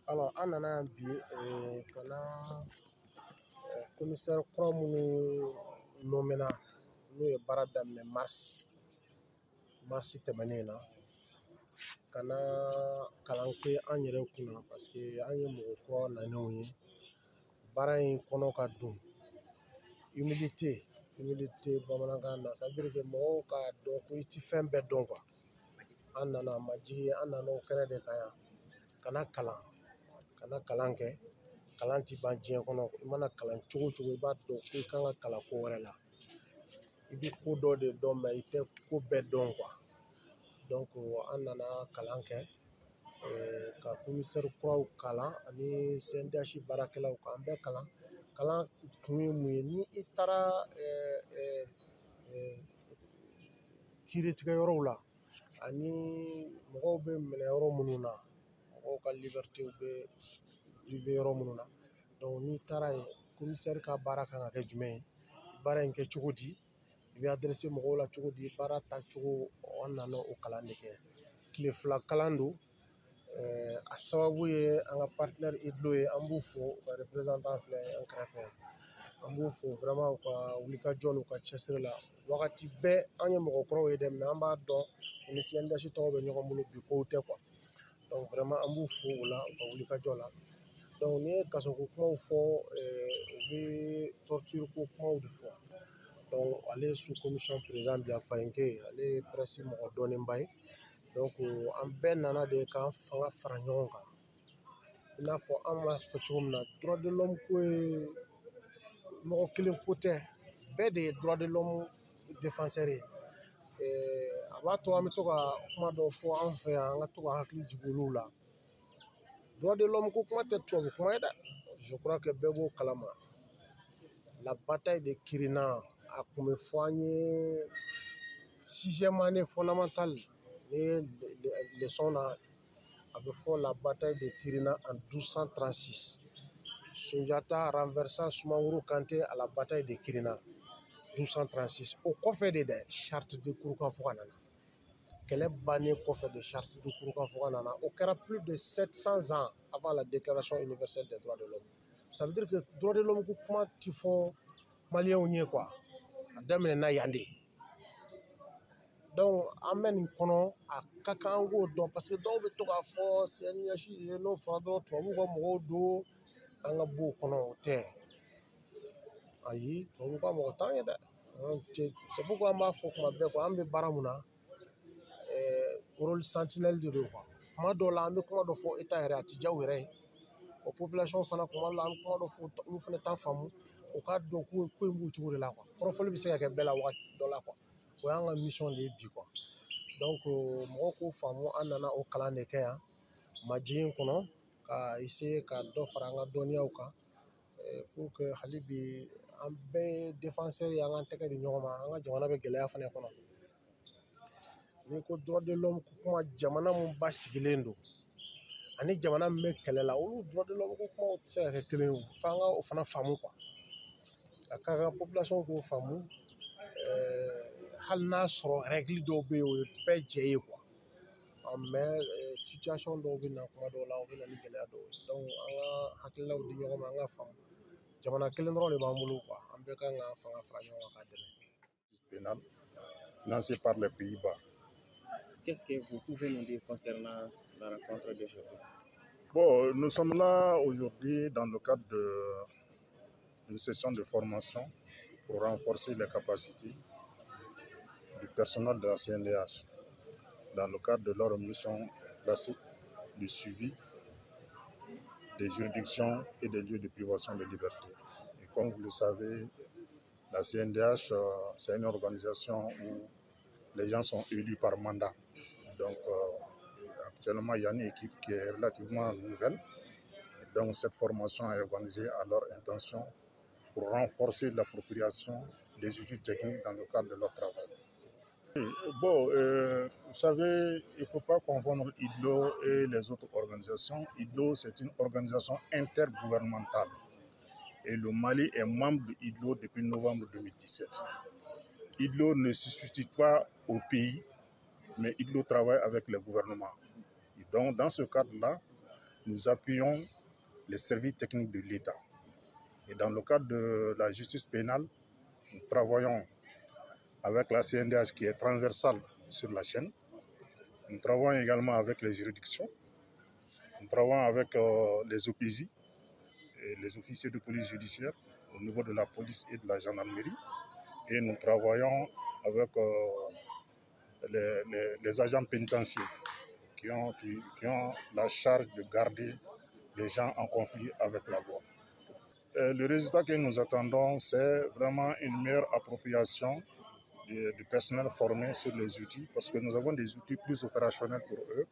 Alors, an nana yan bi ka na commissaire kura minnu nommé n'u ye baara daminɛ mars tɛmɛnen na, ka na kalan kɛ an yɛrɛ kunna, parce que an ye mɔgɔ kura nanenw ye. Baara in kɔnɔ ka don, humilité bamanankan na, c'est à dire que mɔgɔw k'a dɔn ko i ti fɛn bɛɛ dɔn quoi. An nana a ma jigin, an nana o kɛnɛ de kan yan ka na kalan, ka na kalan kɛ. Kalan ti ban diɲɛ kɔnɔ. I mana kalan cogo o cogo, i b'a dɔn ko i kan ka kalan ko wɛrɛ la. I bɛ ko dɔ de dɔn, mais i tɛ ko bɛɛ dɔn quoi. Donc an nana kalan kɛ ka commissaire kuraw kalan ani CNDH baarakɛlaw k'an bɛɛ kalan. Kalan kun ye mun ye? Ni i taara kiiritigɛyɔrɔw la ani mɔgɔw bɛ minɛ yɔrɔ minnu na, mɔgɔw ka liberté bɛ privé yɔrɔ minnu na, donc n'i taara yen, commissaire ka baara kan ka kɛ jumɛn ye, baara in kɛ cogo di, i bɛ adressé mɔgɔw la cogo di, baara taacogo, an nana o kalan de kɛ. Tile 2 kalan don. A sababu ye an ka partenaire IDLO ye. An b'u fo, u ka représentant filɛ an kɛrɛfɛ, an b'u fo vraiment u ka wulikajɔ n'u ka cɛsiri la wagati bɛɛ. An ye mɔgɔkɔrɔw ye dɛ, mais an b'a dɔn u ni CNDH tɔgɔ bɛ ɲɔgɔn bolo bi, kow tɛ quoi. Donc vraiment an b'u fo o la, u ka wulikajɔ la. Donc n'i ye kasoko kumaw fɔ, u bɛ torture ko kumaw de fɔ. Donc ale ye sous commission président bi yan, Fayinke, ale ye presse mɔgɔ dɔnnenba ye. Donc an bɛɛ nana de k'an fanga fara ɲɔgɔn kan. I n'a fɔ an b'a fɔ cogo min na, droit de l'homme ko ye mɔgɔ kelen ko tɛ, bɛɛ de ye droit de l'homme défenseur ye. A b'a to an bɛ to ka kuma dɔw fɔ an fɛ yan, an ka to ka hakili jigin olu la. Droit de l'homme ko kuma tɛ tubabu kuma ye dɛ, je crois que bɛɛ b'o kalama. La bataille de Kirina, a kun bɛ fɔ an ye sixième année fondamentale, ni ye leçon na, a bɛ fɔ la bataille de Kirina en 1236. Sunjata renversa Sumaworo Kante à la bataille de Kirina 1236. O kɔfɛ de dɛ, charte de Kurukanfuga nana. Kɛlɛ bannen kɔfɛ de, charte de Kurukanfuga nana. O kɛra plus de 700 ans avant la déclaration universelle des droits de l'homme. Ça veut dire que droit de l'homme ko kuma ti fɔ maliyɛnw ye quoi, a daminɛna yan de. Donc an bɛ nin kɔnɔ, a ka kan an k'o dɔn, parce que dɔw bɛ to k'a fɔ CNDH ye, n'o fɔra dɔrɔn tubabuw ka mɔgɔw don. An ka b'o kɔnɔ, o tɛ. Ayi, tubabuw ka mɔgɔ t'an ye dɛ. C'est pourquoi an b'a fɔ kuma bɛɛ quoi, an bɛ baara mun na, rôle sentinelle de don quoi. Kuma dɔw la, an bɛ kuma dɔ fɔ État yɛrɛ, a ti diya u yɛrɛ ye. O population fana, kuma dɔ la, an bɛ kuma dɔ fɔ, olu fana t'a faamu. U k'a dɔn ko ko in b'u cogo de la quoi. Kɔrɔfɔli bɛ se ka kɛ bɛɛ la wagati dɔ la quoi. O y'an ka mission de ye bi quoi. Donc mɔgɔw k'o faamu, an nana o kalan de kɛ yan majigin kɔnɔ, ka essayer ka dɔ fara an ka dɔnniyaw kan, pour que hali bi an bɛɛ ye défenseur ye, an k'an tɛgɛ di ɲɔgɔn ma. An ka jamana bɛ gɛlɛya fana kɔnɔ. N'i ko droit de l'homme ko kuma, jamana mun basigilen don ani jamana min bɛ kɛlɛ la, olu droit de l'homme ko kumaw tɛ se ka kɛ kelen ye. O f'an ka o fana faamu quoi. A ka kan population k'o faamu, hali n'a sɔrɔ règle dɔw bɛ yen, o ye bɛɛ jɛ ye quoi, mais situation dɔw bɛ na kuma dɔw la, o bɛ na ni gɛlɛya dɔw ye. Donc an ka hakililaw di ɲɔgɔn ma, an ka faamu jamana kelen dɔrɔn de b'an bolo quoi. An bɛɛ kan ka fanga fara ɲɔgɔn kan k'a dɛmɛ. Pénal financé par les Pays-Bas. Qu'est-ce que vous pouvez nous dire concernant la rencontre d'aujourd'hui? Bon, nous sommes là aujourd'hui dans le cadre d'une session de formation pour renforcer les capacités du personnel de la CNDH dans le cadre de leur mission classique de suivi des juridictions et des lieux de privation de liberté. Et comme vous le savez, la CNDH, c'est une organisation où les gens sont élus par mandat. Donc, actuellement, il y a une équipe qui est relativement nouvelle. Donc, cette formation est organisée à leur intention pour renforcer l'appropriation des outils techniques dans le cadre de leur travail. Bon, vous savez, il ne faut pas confondre IDLO et les autres organisations. IDLO, c'est une organisation intergouvernementale. Et le Mali est membre de IDLO depuis novembre 2017. IDLO ne se substitue pas au pays, mais IDLO travaille avec les gouvernements. Et donc, dans ce cadre-là, Nous appuyons les services techniques de l'État. Et dans le cadre de la justice pénale, nous travaillons avec la CNDH qui est transversale sur la chaîne. Nous travaillons également avec les juridictions. Nous travaillons avec les OPJ, et les officiers de police judiciaire au niveau de la police et de la gendarmerie. Et nous travaillons avec les agents pénitentiaires qui ont la charge de garder les gens en conflit avec la loi. Le résultat que nous attendons, c'est vraiment une meilleure appropriation du personnel formé sur les outils, parce que nous avons des outils plus opérationnels pour eux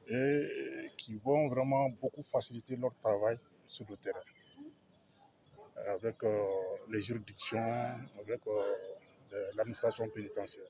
et qui vont vraiment beaucoup faciliter leur travail sur le terrain, avec les juridictions, avec l'administration pénitentiaire.